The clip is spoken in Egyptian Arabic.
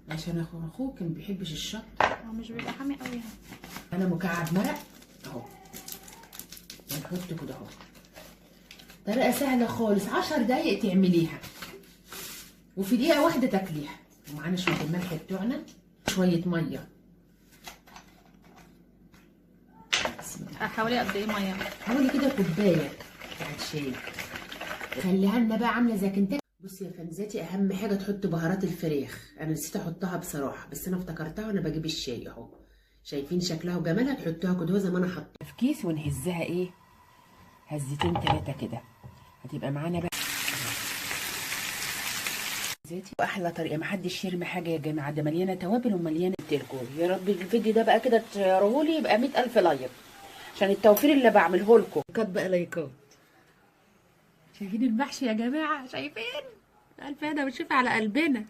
عشان اخوك ما بيحبش الشطه. هو مش بيبقى حامي قوي يعني. انا مكعب مرق اهو، ونحطه كده اهو. طريقه سهلة خالص، 10 دقايق تعمليها وفي دقيقة واحدة تاكليها. ومعانا شوية الملح بتوعنا، شوية مية. بسم الله. حوالي قد ايه مية؟ حوالي كده كوباية بتاعت شاي. خليها لنا بقى عامله زي كنتاكي. بصي يا فنزاتي، اهم حاجة تحط بهارات الفراخ. انا نسيت احطها بصراحة، بس انا افتكرتها وانا بجيب الشاي اهو. شايفين شكلها وجمالها؟ تحطوها كده زي ما انا حطيتها في كيس، ونهزها ايه، هزتين 3 كده، هتبقى معانا بقى زيتي. واحلى طريقه، محدش يرمي حاجة يا جماعة، ده مليانة توابل ومليانة تلكو. يا رب الفيديو ده بقى كده تشيرهولي يبقى 100,000 like عشان التوفير اللي بعمله لكم. لايكات بقى، لايكات. شايفين المحشي يا جماعة؟ شايفين؟ الف هنا وشفا على قلبنا.